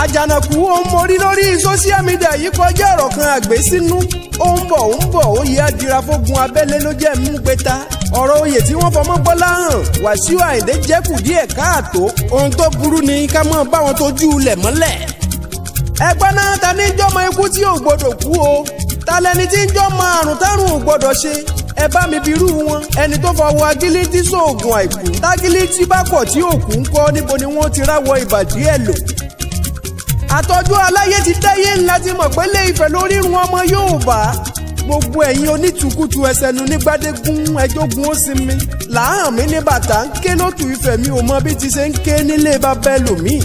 Àjànàkú ó ń morí lórí social media yìí kọjá ọ̀rọ̀ kan àgbé sínú. Ó ń bọ̀, ó ń bọ̀, ó yẹ àdìrà fógun abẹ́lé ló jẹ́ mú gbẹta. Ọ̀rọ̀ oyè tí wọ́n fọmọ́ Gbọ́lá hàn Wàsíù Àyìndé jẹ́kù díẹ̀ káàtó. Ohun tó burú ni ká mọ̀ báwọn tójú ilẹ̀ mọ́lẹ̀. Ẹgbọ́n náà, ta ní jọ́mọ ikú tí ò gbọ́dọ̀ kú o? Ta lẹni tí ń jọ́mọ àrùn tárùn ò gbọ́dọ̀ ṣe? Ẹ bá mi birú wọn. Ẹni tó fọwọ́ agilítí sóògùn àìkú, tágilítí bá pọ̀ tí òkú ń kọ́, níbo ni wọ́n ti ráwọ̀ ìbàdí ẹ̀ lò? Àtọ́jú aláyé ti dáyé ńlá ti mọ̀ pé lé Ifẹ̀ lórírun ọmọ Yorùbá. Gbogbo ẹ̀yin onítùkùtù ẹsẹ̀nu nígbàdégún ẹjọ́gun ó sinmi làhàn mi ní bàtà ń ké lótú Ifẹ̀. Mi ò mọ bí ti ṣe ń ké nílé bàbá ẹlòmíì.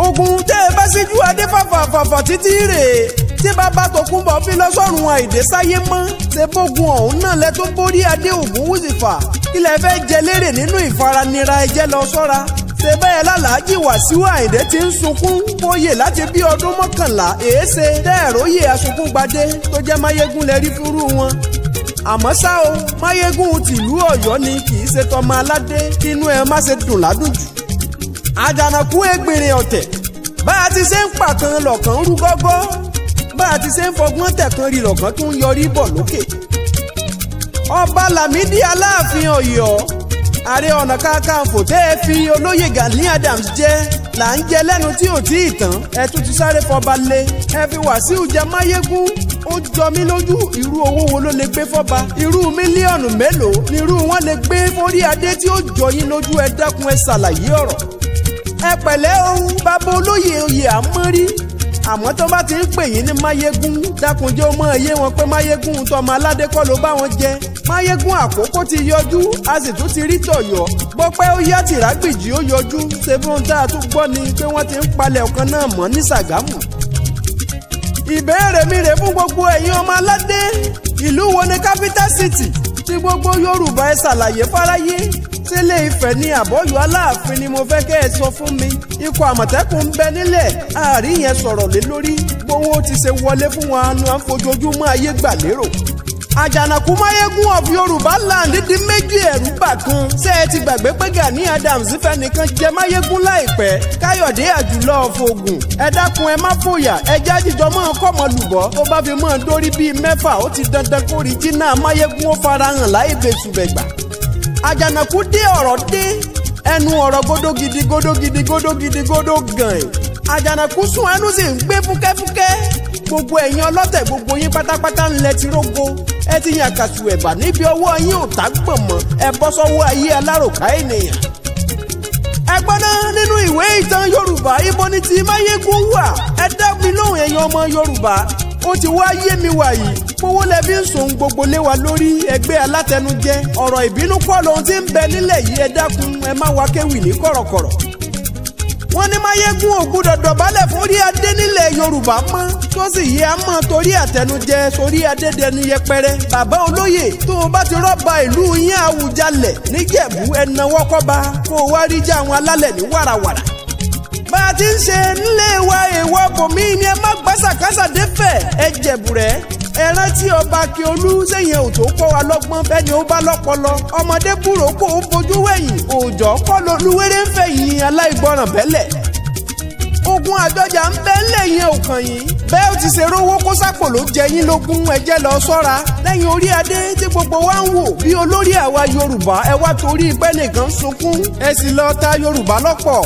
Ogun tẹ́ ẹ bá síjú adé fàfàfàfà títí rèé tí bàbá Tòkunbọ̀ fi lọ sọ́run àìdè sáyé mọ́, ṣe bógun ọ̀hún náà lẹ tó borí adé Ògúnwùsì fà. Kí lẹ fẹ́ jẹ lérè nínú ìfaranira? Ẹjẹ́ lọ sọ́ra. Ṣe bẹ́ẹ̀ lálàájì Wàsíù Àyìndé ti ń sunkún bóyè láti bí ọdún 11. Èéṣe dẹ́ẹ̀róyè asunkúngbadé tó jẹ́ Máyégún lẹ rí fúrú wọn? Àmọ́ ṣá o, Máyégún tìlú Ọ̀yọ́ ni, kì í ṣe tọmọ aládé. Kínú ẹ má ṣe dùn ládùn jù. Àjànàkú ẹgbìnrin ọ̀tẹ̀, bá a ti ṣe ń pàkan lọ̀kan rú gọ́gọ́, bá a ti ṣe ń fọgbọ́n tẹ̀kan rí lọ̀kan tún yọrí bọ̀ lókè. Ọba Lámìdí Aláàfin Ọ̀yọ́, Ààrẹ Ọ̀nà Kakanfò tẹ́ ẹ fi olóyè Gani Adams jẹ́ là ń jẹ lẹ́nu tí ò tí ì tán. Ẹ tún ti sáré fọba lé, ẹ fi Wàsíù jẹ Máyégún. Ó jọ mí lójú. Irú owó wo ló lè gbé fọba? Irú mílíọ̀nù mélòó ni irú wọn lè gbé forí adé tí ó jọ yín lójú? Ẹ dákun, ẹ ṣàlàyé ọ̀rọ̀. Ẹ pẹ̀lẹ́ ohun bàbá olóyè oyè àmọ́rí. Àmọ́ tó bá ti ń pè yín ní Máyégún, dákunjẹ́ ó mọ̀ yé wọn pé Máyégún tọmọ aládé kọ́ ló bá wọn jẹ. Máyégún Àkókò ti yọjú, a sì tún ti rí tọ̀yọ́ gbọ́ pé ó yá tìrágbìjì ó yọjú. Ṣe bí ohun tá a tún gbọ́ ni pé wọ́n ti ń palẹ̀ ọ̀kan náà mọ́ ní Ṣàgámù. Ìbéèrè mi rè fún gbogbo ẹ̀yin ọmọ aládé: ìlú wo ni capital city tí gbogbo Yorùbá? Ẹ ṣàlàyé fáráyé. Sílé Ifẹ̀ ní àbọ̀yọ̀ Aláàfin ni mo fẹ́ kẹ́ ẹ sọ fún mi. Ikọ̀ Àmọ̀tẹ́kùn ń bẹ nílẹ̀, àárín yẹn sọ̀rọ̀ lé lórí. Gbowó ti ṣe wọlé fún wa nu à ń fojoojúmọ́ ayé gbà lérò. Àjànàkú Máyégún of Yorùbá land di méjì, ẹ̀rú bà kan. Ṣé ẹ ti gbàgbé pé Gani Adams fẹ́nìkan jẹ Máyégún láìpẹ́? Káyọ̀dé Àjùlọ ọ̀fọ̀gùn, ẹ dákun, ẹ má fòyà. Ẹ já jíjọ mọ́ kọ́mọ lùbọ́ tó bá fi mọ́ dórí bíi mẹ́fà. Ó ti dandan kó rí jìnnà Máyégún ó farahàn láì bẹ̀sùbẹ̀gbà. Àjànàkú dé, ọ̀rọ̀ dé, ẹnu ọ̀rọ̀ gódó gidi, gódó gidi, gódó gidi, gódó gàn. Àjànàkú sùn, ẹnu sì ń gbé fúkẹ́fúkẹ́. Gbogbo ẹ̀yin ọlọ́tẹ̀, gbogbo yín pátápátá ńlẹ̀ ti rógo. Ẹ ti yàn kàṣù ẹ̀bà níbi ọwọ́ yín ò tá gbọ̀n mọ́. Ẹ bọ́ sọ́wọ́ ayé aláròká ènìyàn. Ẹ gbọ́n náà, nínú ìwé ìtàn Yorùbá, ibo ni ti Máyégún wà? Ẹ dá mi lóhùn, ẹ̀yin ọmọ Yorùbá. Ó ti wá yé mi wàyí, gbowó lẹbi ń sòun gbogbo lé wa lórí. Ẹgbẹ́ alátẹnujẹ, ọ̀rọ̀ ìbínú kọ́ lohun tí ń bẹ nílẹ̀ yìí. Ẹ dákun, ẹ má wá kéwì ní kọ̀rọ̀kọ̀rọ̀. Wọ́n ní Máyégún ò gbúdọ̀ dọ̀bálẹ̀ fún rí adé nílẹ̀ Yorùbá mọ́, tó sì yẹ á mọ́ torí àtẹnujẹ sórí adé dẹnu yẹpẹrẹ. Bàbá olóyè, tó o bá ti rọ́ba ìlú yín Àwùjalẹ̀ níjẹ̀bú, ẹnáwó kọ́ba kó o wá rí já àwọn alálẹ̀ ní wàràwàrà. Bá a ti ń ṣe nílé wa, èèwọ̀ bòmí ni. Ẹ má gbàsàkásà défẹ̀, ẹ jẹ̀bù rẹ̀. Ẹ rántí ọba Akíolú sẹ́yìn ò tó kọ́ wa lọ́gbọ́n. Bẹ́ẹ̀ ni ó bá lọ́pọlọ ọmọdé búrò kó o fojú wẹ̀yìn òòjọ́ kọ́ lolúwéré ń fẹ̀yìn aláìgbọràn bẹ́lẹ̀. Ogun àjọjà ń bẹ́ ńlẹ̀ yẹn ò kàn yín. Bẹ́ẹ̀ ó ti ṣe rówó kó sápò ló jẹ yín lógún. Ẹjẹ́ lọ sọ́ra lẹ́yìn orí adé tí gbogbo wa ń wò bí olórí àwa Yorùbá. Ẹ wá torí pé nìkan sunkún, ẹ sì lọ ta Yorùbá lọ́pọ̀.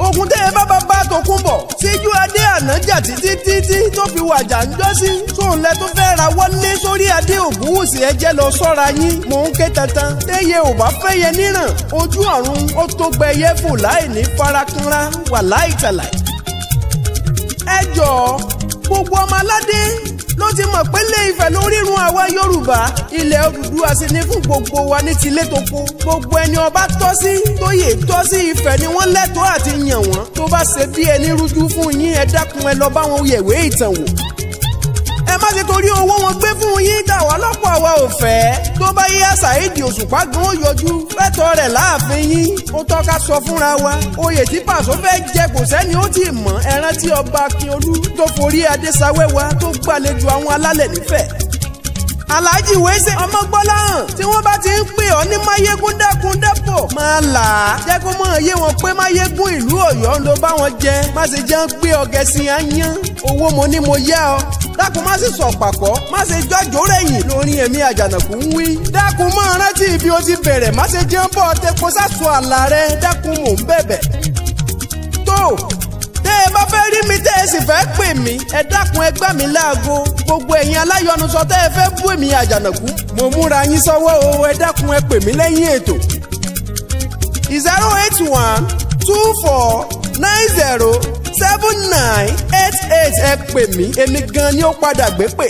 Ogun tẹ́ ẹ bá bá bá Tòkunbọ̀ síjú adé ànájà títí títí tó fi wàjà ń jọ́sí tóun lẹ tó fẹ́ ra wọlé sórí adé Ògúnwùsì. Ẹjẹ́ lọ sọ́ra yín, mò ń ké tantan. Téye ò bá fẹ́yẹ níràn ojú ọ̀run, ó tó gbẹyẹ fò láì ní farakanra wà láì tàlàyé. Ẹ jọ̀ọ́, gbogbo ọmọ aládé ló ti mọ̀ pé lé Ifẹ̀ lórírun àwa Yorùbá. Ilẹ̀ Odùduwà sì ní fún gbogbo wa ní tilé tó kó. Gbogbo ẹni ọba tọ́ sí, tóyè tọ́ sí, Ifẹ̀ ni wọ́n lẹ́tọ̀ọ́ àti yàn wọ́n. Tó bá ṣe bí ẹni rújú fún yín, ẹ dákun, ẹ lọ bá wọn yẹ̀wé ìtàn wò. Ẹ má ṣe torí owó wọn gbé fún yín dà wá lọ́pọ̀, àwa ò fẹ́. Tó bá yá, Saheed Òṣùpá gan ó yọjú fẹ́tọ̀ rẹ̀ láàfin yín. Ó tọ́ka sọ fúnra wa, oyè tí Pàṣọ fẹ́ jẹ, kò sẹ́ni ó ti mọ̀. Ẹ rántí ọba Akínolú tó forí adé sawẹ́wà tó gbàlejò àwọn alálẹ̀ nífẹ̀ẹ́. Alhaji Wese Ọmọgbọ́láhàn, tí wọ́n bá ti ń pè ọ́ ní Máyégún, dákun dẹ́pọ̀ máa là á. Jẹ́ kó mọ̀ yé wọn pé Máyégún ìlú Ọ̀yọ́ ló bá wọn jẹ. Má ṣe jẹ́ ń gbé ọgẹ sí ayán. Owó mo ní mo yá ọ, dákun, má sì sọ pàkọ́, má ṣe jọ́jọ́ rẹ̀yìn lórí ẹ̀mí Àjànàkú ń wí. Dákun, mọ́ rántí ibi ó ti bẹ̀rẹ̀. Má ṣe jẹ́ ń bọ̀ tẹpo sásọ àlà rẹ. Dákun, mò ń bẹ̀bẹ̀. Tó tẹ́ ẹ bá fẹ́ rí mi, tẹ́ ẹ sì fẹ́ pè mí, ẹ dákun, ẹ gbá mi láago. Gbogbo ẹ̀yin aláyọnusọ tẹ́ ẹ fẹ́ bú èmi Àjànàkú, mo múra yín sọ́wọ́ o. Ẹ dákun, ẹ pè mí lẹ́yìn ètò: 08124907988. Ẹ pè mí, èmi gan ni ó padà gbé pè.